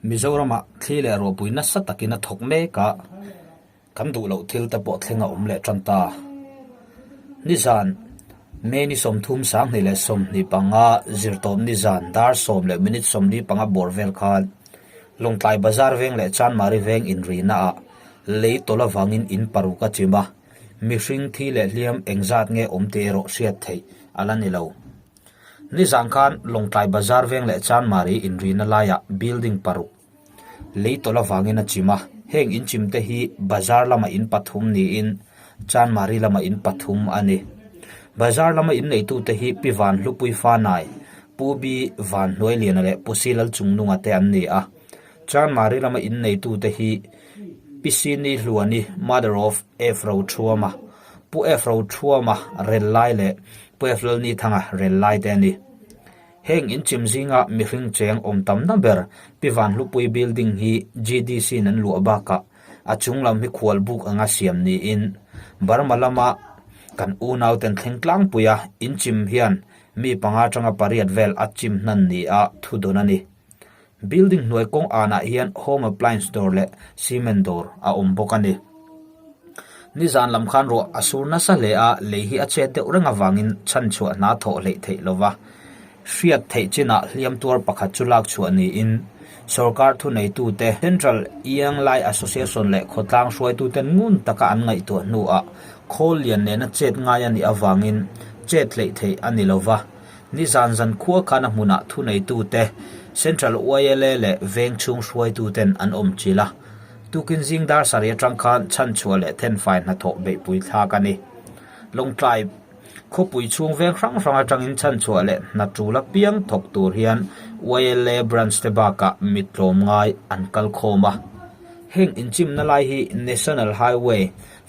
Mizoramah thli leh ruahpui nasa takin a thawk mek a, kan duh loh thil te pawh thleng a awm leh tan ta. Nizan May ni 30, 2025 zirtawp nizan dar 10 leh minute 45 bawr vel khan Lawngtlai Bazar veng leh Chanmari veng inrihna ah lei tawlh avangin in paruk a chim a, mihring thi leh hliam engzat nge awm tih erawh hriat theih a la ni lo. Nizan khan Lawngtlai Bazar veng leh Chanmari inrihna laiah building paruk lei tawlh avangin a chim a, heng inchim te hi bazar lama in pathum niin Chanmari lama in pathum a ni. Bazar lama inneitute hi Pi Van Hlupui Fanai, Pu Bi Van Hnuailiana leh Pu Silal Chungnunga te an ni a. Chanmari lama inneitute hi Pi Sini Hluani, mother of F Rothuama, Pu F Rothuama rel lai leh Pu F Lalnithanga rel lai te a ni. Heng inchim zinga mihring cheng awm tamna ber Pi Vanhlupui building hi GDC in an luah bakah a chung lam hi khual buk anga siam niin Burma lama kan unauten thleng tlangpuia inchim hian mi panga atanga pariat vel a chim hnan nia thu dawn a ni. Building hnuai kawng anah hian home appliance dawr leh cement dawr a awm bawk a ni. Nizan lam khan ruah a sur nasa hle a, lei hi a chet deuh reng avangin chhanchhuah hna thawh hleih theih lova hriat theih chinah hliam tuar pakhat chu lak chhuah niin sorkar thuneitute Central Young Lai Association leh khawtlang hruaituten ngun taka an ngaihtuah hnuah khawl lian nena chet ngai a nih avangin chet hleih theih a ni lova. Nizan zan khua khan a hmunah thuneitute, Central YLA leh veng chhung hruaituten an awm chilh a. Tukin zing dar sarih atang khan chhanchhuah leh thenfai hnathawh beihpui thlak a ni. Lawngtlai khawpui chhung veng hrang hrang atangin chhanchhuah leh hna tul apiang thawk tur hian YLA branch te bakah mi tlawm ngai an kal khawm a. Heng inchimna lai hi National Highway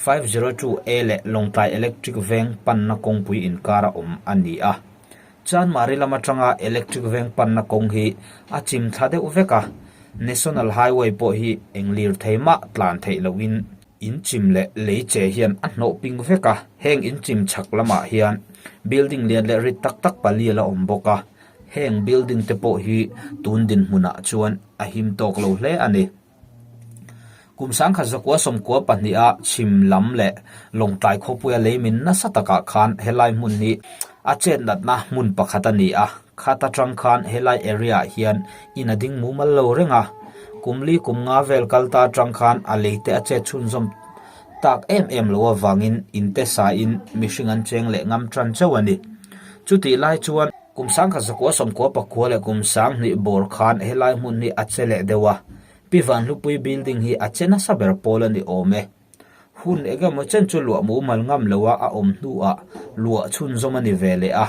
502A leh Lawngtlai Electric Veng panna kawngpui inkar a awm a ni a. Chanmari lam atanga Electric Veng panna kawng hi a chim thla deuh vek a, National Highway pawh hi eng lirthei mah tlan theih lohin in chim leh lei che hian a hnawh ping vek a, heng in chim chhak lamah hian building lian leh rit tak tak pali a la awm bawk a, heng building te pawh hi tun dinhmunah chuan a him tawk lo hle a ni. Kum sangkhat zakua sawmkua pahniha chhim lam leh Lawngtlai khawpuia lei min nasa takah khan helai hmun hi a chet natna hmun pakhat a ni a, khat atang khan helai area ah hian in a ding mumal lo reng a, kum li kum nga vel kal ta atang khan a lei te a chet chhunzawm tak em em lo avangin in te sain mihring an cheng leh ngam tan chauh a ni. Chutih lai chuan. Kum sangkhat zakua sawmkua pakua leh kum sanghnih bawr khan helai hmun hi a che leh deuh a, Pi Vanhlupui building hi a che nasa ber pawl a ni awm e. Hun eng emaw chen chu luah mumal ngam loa a awm hnuah luah chhunzawm a ni ve leh a,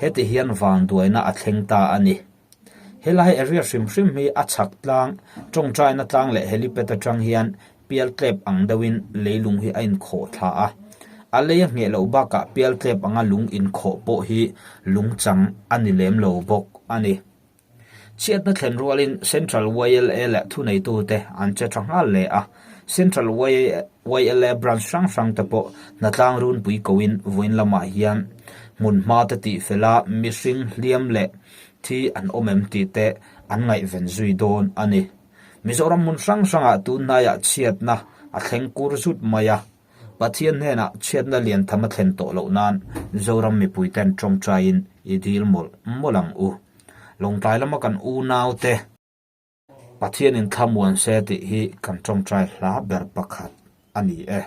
heti hian vanduaina a thleng ta a ni. Helai area hrim hrim hi a chhak tlang, tawngtaina tlang leh helipad atang hian pialtlep ang deuhin leilung hi a inkhawh thla a, a lei a ngheh loh bakah pialtlep anga lung inkhawh pawh hi lungchang a ni lem lo bawk a ni. Chhiatna thlen rualin Central YLA leh thuneitute an che tha nghal hle a, Central YLA branch hrang hrang te pawh hnatlang runpui koin vawiin lamah hian hmun hma te tihfel a mihring hliam leh thi an awm em tih te an ngaihven zui dawn a ni. Mizoram hmun hrang hrangah tunhnaiah chhiatna a thleng kur zut mai a, Pathian hnenah chhiatna lian tham a thlen tawh loh nan Zoram mipuiten tawngtaiin i dil mawlh mawlh ang u. Lawngtlai lama kan unaute Pathianin thlamuan se tih hi kan tawngtai hla ber pakhat a ni e.